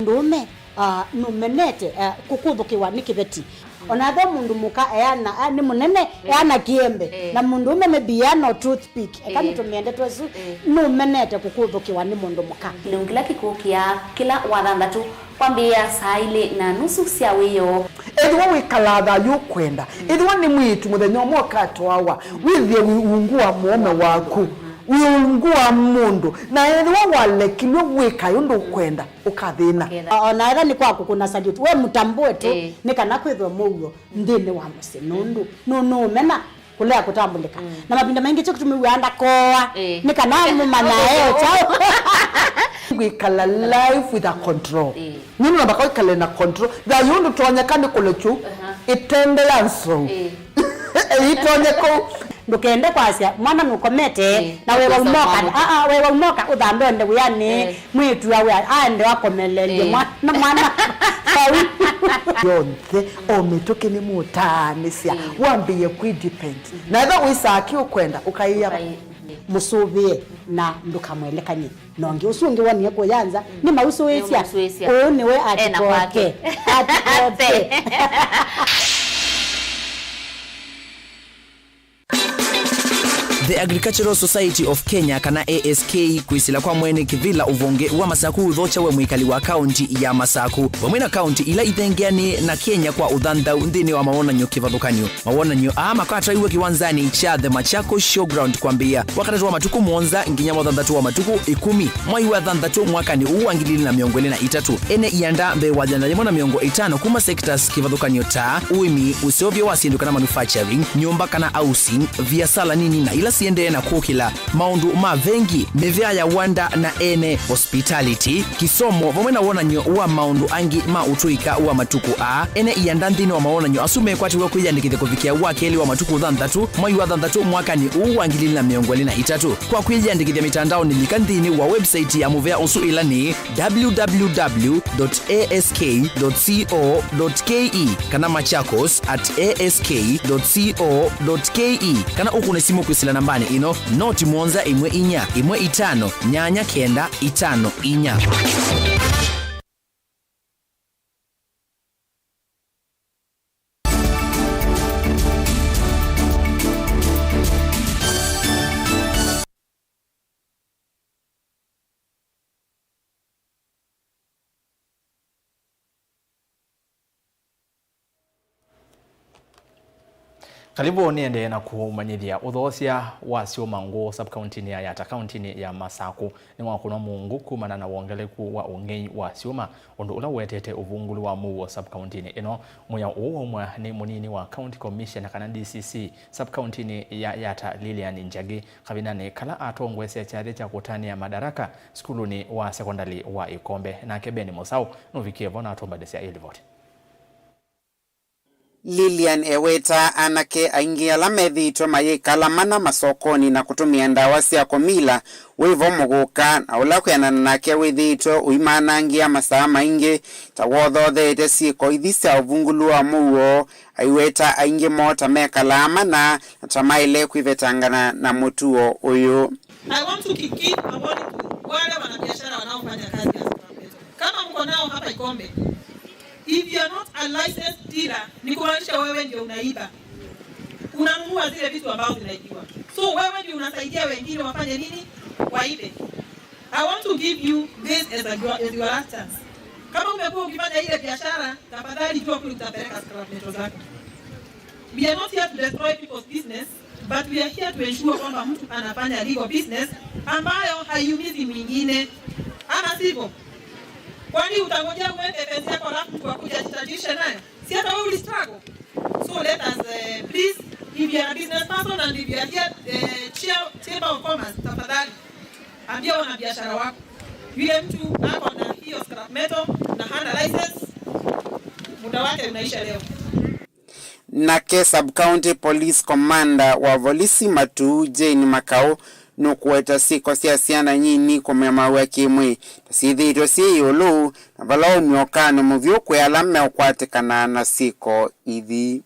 Mũndũũme, ah, nũmenete, ah, kũkũthũkĩwa nĩ kĩveti. Ona ve mũndũ mũka eana, ah, nĩ mũnene, eana kĩembe. Eh. Na mũndũũme maybe eana o toothpick. Eka, eh, nĩtũmĩe ndeto ĩsu, eh, nũmenete kũkũthũkĩwa nĩ mũndũ mũka. Kĩlungu kĩla kĩkũkĩa kĩla wathanthatũ kwambĩĩa saa ilĩ na nusu sya wĩoo. Ethĩwa wĩkalaa thayũ ũkwenda, ethĩwa nĩ mwĩĩtu mũthenya ũmwe ũkatwawa, wĩthĩe wĩ ungu wa mũũme waku. Wĩ ungu wa mũndũ, na ethĩwa walekilw'e wĩkae ũndũ ũkwenda, ũkathĩna. Ũkethĩa. O na ethĩwa nĩ kwa kũkũna salute, we mũtambũe tu, ĩĩ, nĩ kana kwĩthwe mũuo nthĩnĩ wa mũsyĩ, nũndũ nũ-, nũũmena kũlea kũtambũlĩka. Mm. Na mavinda maingĩ kyo kĩtumi wĩaa ndakoa, ĩĩ, nĩ kana mũmanya e kyaũ. Kwĩkala life with a control. Ĩĩ. Nũndũ namba kwĩkale na control. Thayũ ndũtonyeka nĩ kũlekyu, aha, ĩtende ya nzou. Ĩĩ. Ĩitonye kũu. Ndũkende kwasya mwana nũkomete, ĩĩ, na wewa ũmũka, aa, wewa ũmũka ũthambe ũende wĩanĩ, ĩĩ, mwĩĩtu awe aende akomelelye, ĩĩ, mwana, mwana vau. Yonthe, o mĩtũkĩ nĩmũtaanĩsya, ĩĩ, wambĩĩe kwĩ depend. Mhm. Na ethĩwa wĩsaa kĩ ũkwenda, ũkaĩa, ũkaĩ-, ĩĩ, mũsũvĩe na ndũkamwelekany'e. Na ũngĩ ũsu ũngĩ wonie kũya nza, mm, nĩmũsũĩsya. Nĩmũsũĩsya. Ũũ nĩwe. Ena atikoke kwake. Atikoke. The Agricultural Society of Kenya, kana A S K, kwĩsĩla kwa mwene kĩvĩla ũvonge wa Masaku ũthokya we mwĩkali wa kaunti ya Masaku, vamwe na kaunti ila ithengeanĩe na Kenya kwa ũthanthau nthĩnĩ wa mawonany'o kĩvathũkany'o. Mawonany'o aa makatwaiwe kĩwanzanĩ kya The Machakos Showground kwambĩĩa Wakatatũ wa matukũ mũonza nginya wathanthatũ wa matukũ ĩkũmi mwai wa thanthatũ mwakanĩ ũũ wa ngili ili na mĩongo ĩlĩ na itatũ. Ene ianda mbee wa yĩana yĩmwe na mĩongo ĩtano kuma sectors kĩvathũkany'o ta ũĩmi, ũseũvyo wa syĩndũ kana manufacturing, nyũmba kana housing, viasala nini na ila siendee na kũkĩla. Maũndũ ma vengi, mĩvĩa ya wanda na ene, hospitality, kĩsomo, vamwe na wonany'o wa maũndũ angĩ ma ũtũĩka wa matukũ aa. Ene ianda nthĩnĩ wa mawonany'o asu mekwatĩw'a kwĩyandĩkĩthya kũvikĩa wa kelĩ wa matukũ thanthatũ mwai wa thanthatũ mwakanĩ ũũ wa ngili ili na mĩongo ĩlĩ na itatũ. Kwa kwĩyandĩkĩthya mĩtandaonĩ, lika nthĩnĩ wa website ya mũvea ũsu, ĩla nĩ w w w dot a s k dot c o dot k e kana machakos at a s k dot c o dot k e, kana ũkũne simũ kwĩsĩla nambanĩ ĩno, noti mũonza ĩmwe inya ĩmwe itano nyanya kenda itano inya. Kalĩvu nĩendee na kũmanyĩthya ũthoosya wa syũma ngũũ sub-kauntinĩ ya Yatta, kauntinĩ ya Masakũ, nĩwakũnwa mũungu kumana na wongeleku wa ũng'ei wa syũma, ũndũ ũla ũetete ũvungũlu wa mũuo sub-kauntinĩ ĩno. Mwĩao ũũ waumw'a nĩ mũnini wa County Commissioner kana D C C sub-kauntinĩ ya Yatta, Lilian Njagi, kavindanĩ kala atongoesya kyathĩ kya kũtanĩa Madaraka sukulunĩ wa sekondalĩ wa Ĩkombe. Nake Ben Mũsaũ nũvikie vo na atũmbanĩsya ĩ livoti. Lilian ewetaa anake aingĩ ala methĩĩtwe mayĩkala mana masokonĩ na kũtũmĩa ndawa sya kũmila wĩ vo mũgũka, na ũla kwĩanana nake wĩthĩĩtwe ũimanangĩa masaa maingĩ ta wothotheete syĩko ithi sya ũvungũlu wa mũuo, aiweta aingĩ moo ta mekalaa mana na ta maĩle kwĩvetangana na mũtuo ũyũ. I want to keep a warning to wale wanabiashara wanaofanya kazi ya scrap metal. Kama mko nao hapa Ikombe, if you are not a licensed dealer, ni kumaanisha wewe ndio unaiba. Unanunua zile vitu ambazo zinaibiwa. So wewe ndio unasaidia wengine wafanye nini? Waibe. I want to give you this as a, as your last chance. Kama umekuwa ukifanya ile biashara, tafadhali jua kule utapeleka scrap metal zako. We are not here to destroy people's business, but we are here to ensure kwamba mtu anafanya legal business ambayo haiumizi mwingine. Ama sivyo? Kwani utangojea uweke fence yako alafu mtu akuje ajitajirishe nayo? Si hata wewe ulistruggle? So let us, eh, please, if you are a business person and if you are here, eh, chair, Chamber of Commerce, tafadhali, ambia wanabiashara wako. Yule mtu ako na hiyo scrap metal na hana license, muda wake unaisha leo. Nake Sub-County Police Commander wa volisi Matuu, Jane Makau, nũkũweta syĩko sya syana nyini kũmemaw'a kĩ-mwĩĩ ta syĩthĩĩtwe syĩ ĩũlũ, na vala waumya ũkany'o mũvyũ kwĩ ala meũkwatĩkana na syĩko ithi.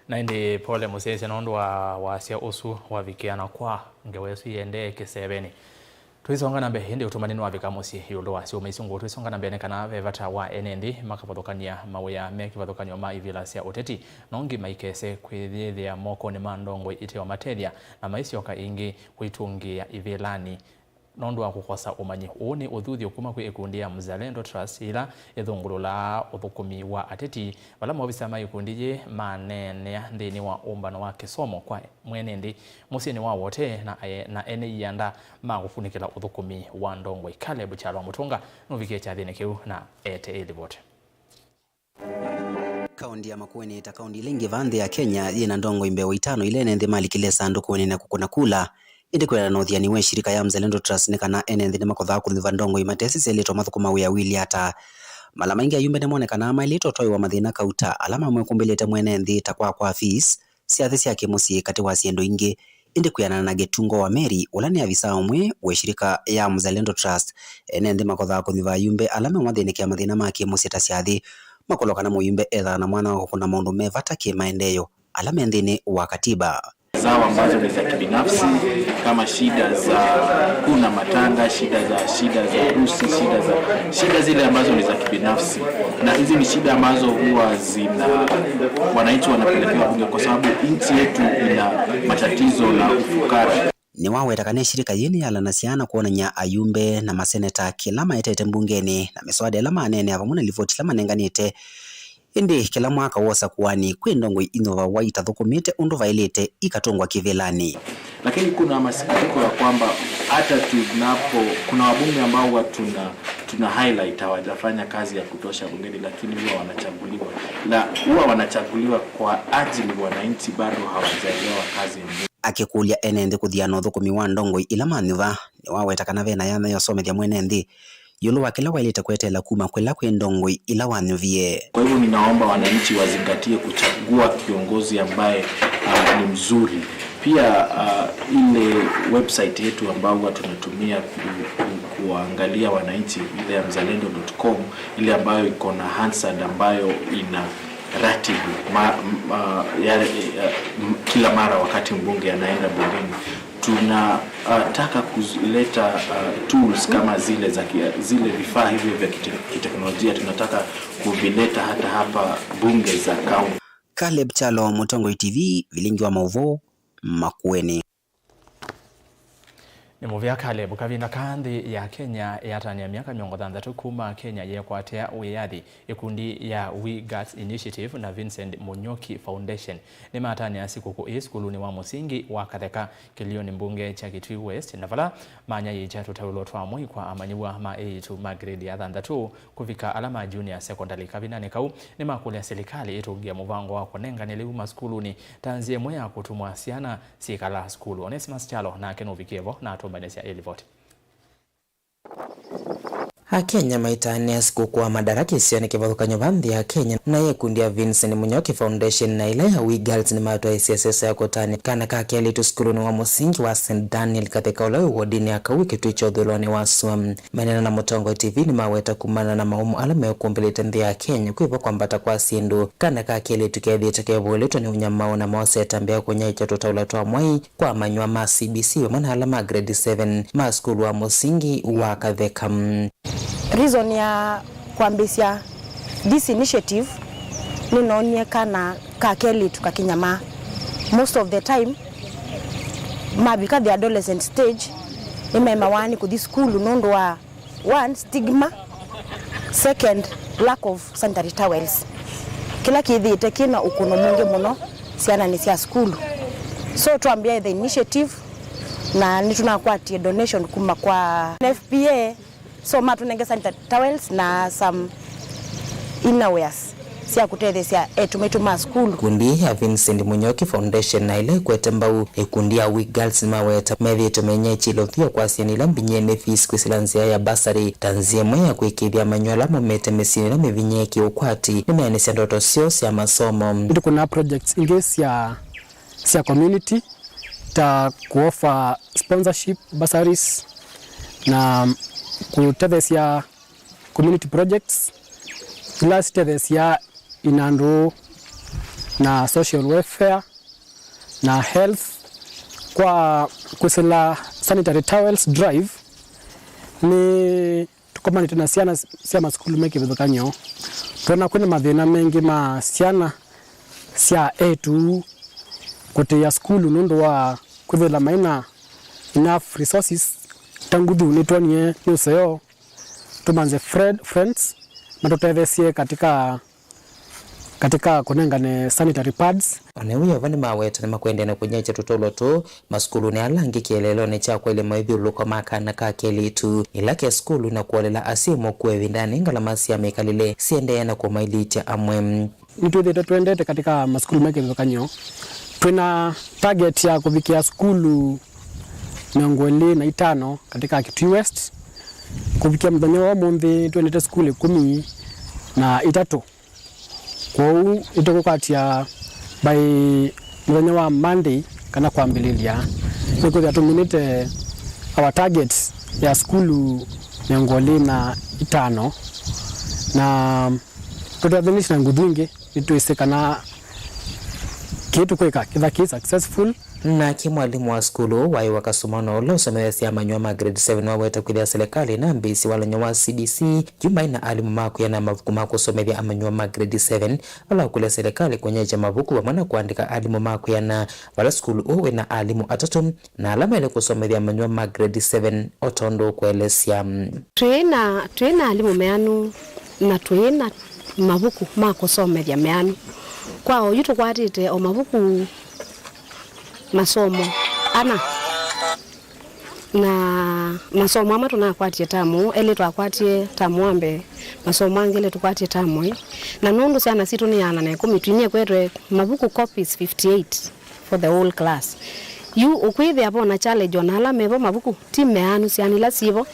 Na ĩndĩ pole mũsyaĩĩsya nũndũ wa wasya ũsu wavikĩana kwa ngewa ĩsu ĩendee kĩsevenĩ. Tũisonga na mbee, ĩndĩ ũtũmani nĩwavika mũsyĩ ĩũlũ wa syũma isu ngũũ. Tũisonga na mbee nĩ kana ve vata wa ene nthĩ makavathũkany'a mawĩa me kĩvathũkany'o ma ivĩla sya ũteti, nongi maikese kwĩyĩthĩa mokonĩ ma ndongoi iteũmatethya, na maisyoka ĩngĩ kwĩtũngĩĩa ivĩlanĩ nũndũ wa kũkosa ũmanyi. Ũũ nĩ ũthuthyo kuma kwĩ ĩkundi ya Mzalendo Trust, yĩla ĩthũngũlũlaa ũthũkũmi wa ateti, vala maovisa ma ĩkundi yĩĩ maneenea nthĩnĩ wa ũmbano wa kĩsomo kwa mwene nthĩ mũsyĩnĩ wa Wote na, na ene ianda ma kũkunĩkĩla ũthũkũmi wa ndongoi. Caleb Kyalwa Mũtũnga nũvikie kyathĩnĩ kĩu na eete ĩlivoti. Kaũnti ya Makueni ta kaũnti ila ingĩ vaa nthĩ ya Kenya yĩ na ndongoi mbee wa itano ila ene nthĩ malikile sandũkũnĩ na kũkũna kula. Ĩndĩ kwĩanana na ũthiani wa ĩshirika ya Mzalendo Trust nĩ kana ene nthĩ nĩmakothaa kũnyuva ndongoi matesĩ syelĩtwe mathũkũma wĩa ũilyĩ ata. Mala maingĩ ayumbe nĩmonekanaa maĩlĩte ũtwaĩwa mathĩna kauta ala mamwĩkumbĩlĩte mwene nthĩ ta kwakwa fees, syathĩ sya kĩmũsyĩ katĩ wa syĩndũ ingĩ. Ĩndĩ kwĩanana na Getungo wa Mary, ũla nĩ avisa ũmwe wa ĩshirika ya Mzalendo Trust, ene nthĩ makothaa kũnyuva ayumbe ala memathĩnĩkĩa mathĩna ma kĩmũsyĩ ta syathĩ. Makũlwa kana mũyumbe ethaa na mwanya wa kũkũna maũndũ me vata kĩmaendeeo ala me nthĩnĩ wa katiba. Zao ambazo ni za kibinafsi, kama shida za kuna matanga, shida za, shida za harusi, shida za, shida zile ambazo ni za kibinafsi, na hizi ni shida ambazo huwa zina wananchi wanapelekewa bunge kwa sababu nchi yetu ina matatizo na ufukara. Nĩwaweta kana ĩshirika yĩĩ nĩyalanasya na kwonany'a ayumbe na maseneta kĩla maetete mbungenĩ na mĩswada ĩla maneenea vamwe na livoti ila manenganĩte. Ĩndĩ kĩla mwaka wa ũsakuani, kwĩ ndongoi inyuvawa itathũkũmĩte ũndũ vaĩlĩte ikatũngwa kĩvĩlanĩ. Lakini kuna masikitiko ya kwamba hata tunapo, kuna wabunge ambao huwa tuna, tuna highlight hawajafanya kazi ya kutosha bungeni, lakini huwa wanachaguliwa. Na huwa wanachaguliwa kwa ajili wananchi bado hawajaelewa kazi ya mbunge. Akĩkũlya ene nthĩ kũthiana ũthũkũmi wa ndongoi ila manyuva, nĩwaweta kana ve na yanya ya ũsomethya mwene nthĩ ĩũlũ wa kĩla waĩlĩte kweteela kuma kwĩla kwĩ ndongoi ila wanyuvie. Kwa hivyo ninaomba wananchi wazingatie kuchagua kiongozi ambaye, ah, ni mzuri. Pia, ah, ile website yetu ambayo huwa tunatumia ku, ku, kuangalia wananchi, ile ya mzalendo dot com, ile ambayo iko na Hansard ambayo ina ratibu ma, ma, ya, ya, m, kila mara wakati mbunge anaenda bungeni. Tunataka kuleta, uh, tools kama zile za ki-, zile vifaa hivyo vya kite-, kiteknolojia, tunataka kuvileta hata hapa bunge za kaunti. Caleb Kyalo, Mũtongoi T V, Vilingi wa Maũvoo, Makueni. Nĩ mũvea Caleb. Kavinda kaa nthĩ ya Kenya yatany'a myaka mĩongo thanthatũ kuma Kenya yeekwatia wĩyathi, ĩkundi ya We Girls Initiative na Vincent Munyoki Foundation nĩmatany'a sikũkũ ĩĩ sukulunĩ wa mũsingi wa Katheka, kĩlĩonĩ mbunge kya Kitui West, na vala manyayĩĩkya tũtaũlo twa mwei kwa amanyĩw'a ma eĩtu ma grade ya thanthatũ kũvika ala ma junior secondary. Kavindanĩ kau, nĩmakũlya silikalĩ ĩtũngĩe mũvango wa kũnengane lĩu masukulunĩ ta nzĩa ĩmwe ya kũtumwa syana syĩkalaa sukulu. Onesimus Kyalo nake nũvikie vo na atũmbanĩsya ĩlivoti. Akenya maitanĩa sikũkũ wa Madaraka kĩsionĩ kĩvathũkany'o va nthĩ ya Kenya, na ĩkundi ya Vincent Munyoki Foundation na ĩla ya We Girls nĩmatwaĩĩsye ĩseso ya kũtanĩa kana ka kelĩtu sukulunĩ wa mũsingi wa Saint Daniel Katheka ũla wĩ wodinĩ ya Kaui Kitui kya ũthũĩlonĩ wa sua. Maineena na Mũtongoi T V nĩmaweta kumana na maumu ala mekumbĩlĩte nthĩ ya Kenya kwĩvo kwambata kwa syĩndũ, kana ka kelĩtu kethĩĩtwe kevũlĩtwe nĩ ũnyamao na moseta mbĩa kũnyaĩĩkya tũtaũla twa mwei kwa amanyĩw'a ma C B C vamwe na ala ma grade seven ma sukulu wa mũsingi wa Katheka. Reason ya kwambĩsya this initiative, nĩnoonie kana ka kelĩtu kakĩnyamaa. Most of the time, mavika the adolescent stage, nĩmemawa nĩ kũthi sukulu nũndũ wa, one, stigma, second, lack of sanitary towels, kĩla kĩthĩĩte kĩna ũkũno mwingĩ mũno syananĩ sya sukulu. So twambĩa the initiative, na nĩtũnakwatie donation kuma kwa N F P A, so matũnenge sanitary towels na some innerwears sya kũtetheesya eĩtu maitũ ma sukulu. Ĩkundi ya Vincent Munyoki Foundation na ĩla ĩkwete mbau ĩkundi ya We Girls nĩmaweta methĩĩtwe menyaĩĩkya ĩlovia kwa syana ila mbinyĩe nĩ fees kwĩsĩla nzĩa ya bursary ta nzĩa ĩmwe ya kũĩkĩĩthya amanyĩw'a ala maumĩte mĩsyĩnĩ ĩla mĩvinyĩĩe kĩũkwati nĩmeenĩsya ndoto syoo sya masomo. Ĩndĩ kuna projects ingĩ sya, sya community ta kũ offer sponsorship, bursaries, na kũtetheesya community projects ila sitetheesya inandũ na social welfare na health. Kwa kwĩsĩla sanitary towels drive, Nĩ tũkomanĩte na syana sya masukulu me kĩvathũkany'o, twona kwĩna mathĩna maingĩ ma syana sya eĩtu kũtĩĩa sukulu nũndũ wa kwĩthĩla maina enough resources. Ta nguthu nĩtwonie nĩ ũseo tũmanthe Fred, friends matũtetheesye katika, katika kũnengane sanitary pads. O na ĩu Yeova nĩmaweta nĩmakwendeea na kũnyĩĩkya tũtũlo tũũ masukulunĩ ala angĩ kĩeleelonĩ kya kwaĩlya mawĩthyũlũlũko ma kana ka kelĩtu ĩla ke sukulu na kũolela asyai mokua ĩvindanĩ ngalama sya mĩkalĩle siendee na kũmailĩtya amwe. Nĩtwĩthĩĩtwe twendete katika masukulu me kĩvathũkany'o. Twĩna target ya kũvikĩa sukulu mĩongo ĩlĩ na itano katika Kitui West. Kũvikĩa mũthenya wa ũmũnthĩ, twendete sukulu ĩkũmi na itatũ. Kwoou nĩtũkũkwatya by mũthenya wa Monday kana kwambĩlĩlya, nĩkwĩthĩa tũminĩte our target ya sukulu mĩongo ĩlĩ na itano, na tũtethĩnĩsye na nguthu ingĩ, nĩtwĩsĩ kana kĩĩ tũkwĩka kĩtha kĩ successful. Nake mwalimũ wa sukulu waĩ wa Kasumano ũla ũsomethasya amanyĩw'a ma grade seven waweta kwĩthĩa silikalĩ na mbĩsĩ walany'o wa C B C yu maĩ na alimũ ma kwĩana mavuku ma kũsomethya amanyĩw'a ma grade seven, vala ũkũlya silikalĩ kũnyaĩĩkya mavuku vamwe na kũandĩka alimũ ma kwĩana, vala sukulu ũũ wĩna alimũ atatũ na ala maĩle kũsomethya amanyĩw'a ma grade seven o tondũ ũkũelesya. Twĩ na, twĩ na alimũ meanu na twĩ na mavuku ma kũsomethya meanu. Kwa oyu tũkwatĩte o mavuku masomo ana, na masomo amwe tũnakwatie tamu elĩ, twakwatie tamu wa mbee, masomo angĩ elĩ tũkwatie tamu ĩ, na nũndũ syana sitũ nĩ ana na ĩkũmi, twinie kwetwe mavuku copies fifty eight for the whole class. Yu ũkwĩthĩa vo na challenge, ona ala mevo mavuku ti meanu, syana ila syĩvo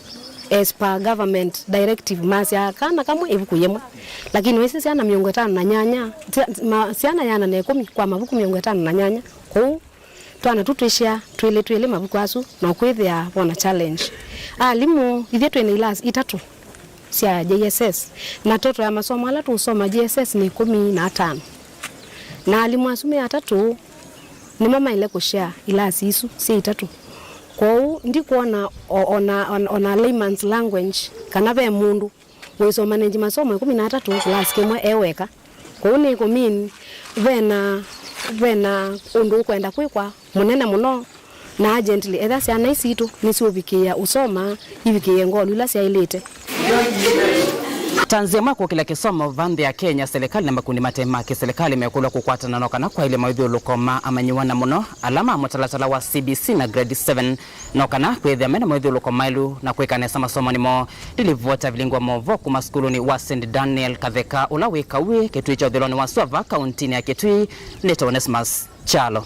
as per government directive masyaa kana kamwe ĩvuku yĩmwe, lakini waisĩ syana mĩongo ĩtano na nyanya, sya-, ma-, syana yana na ĩkũmi kwa mavuku mĩongo ĩtano na nyanya. Kwoou twana tu twĩsyaa twĩlĩ twĩlĩ mavuku asu, na ũkwĩthĩa vo na challenge. Alimũ, ithyĩ twĩ na ilasi itatũ sya J S S, na total ya masomo ala tũũsoma J S S nĩ ĩkũmi na atano, na alimũ asu me atatũ nĩmo maĩle kũshare ilasi isu syĩ itatũ. Kwoou ndikwona o-, ona, ona, ona layman's language kana ve mũndũ wĩsomanĩtye masomo ĩkũmi na atatũ kĩlasi kĩmwe e weka. Kwoou nĩ kũmean vena, vena ũndũ ũkwenda kwĩkwa mũnene mũno na urgently, etha syana ii sitũ nĩsiũvikĩĩa ũsoma, ivikĩĩe ngolu ila syaĩlĩte. Ta nzĩa ĩmwe ya kũkĩlya kĩsomo va nthĩ ya Kenya, silikalĩ na makundi mate ma kĩsilikalĩ mekũlw'a kũkwatana no kana kwaĩlya mawĩthyũlũko ma amanyĩw'a, na mũno ala ma mũtalatala wa C B C na grade seven, no kana kwĩthĩa mena mawĩthyũlũko maĩlu na kwĩka nesa masomonĩ moo. Ndilivota vilingwa movoo kuma sukulunĩ wa Saint Daniel Katheka, ũla wĩ Kawĩ, Kĩtui kya ũthũĩlonĩ wa sua va kauntinĩ ya Kĩtui, nĩtawa Onesmus Kyalo.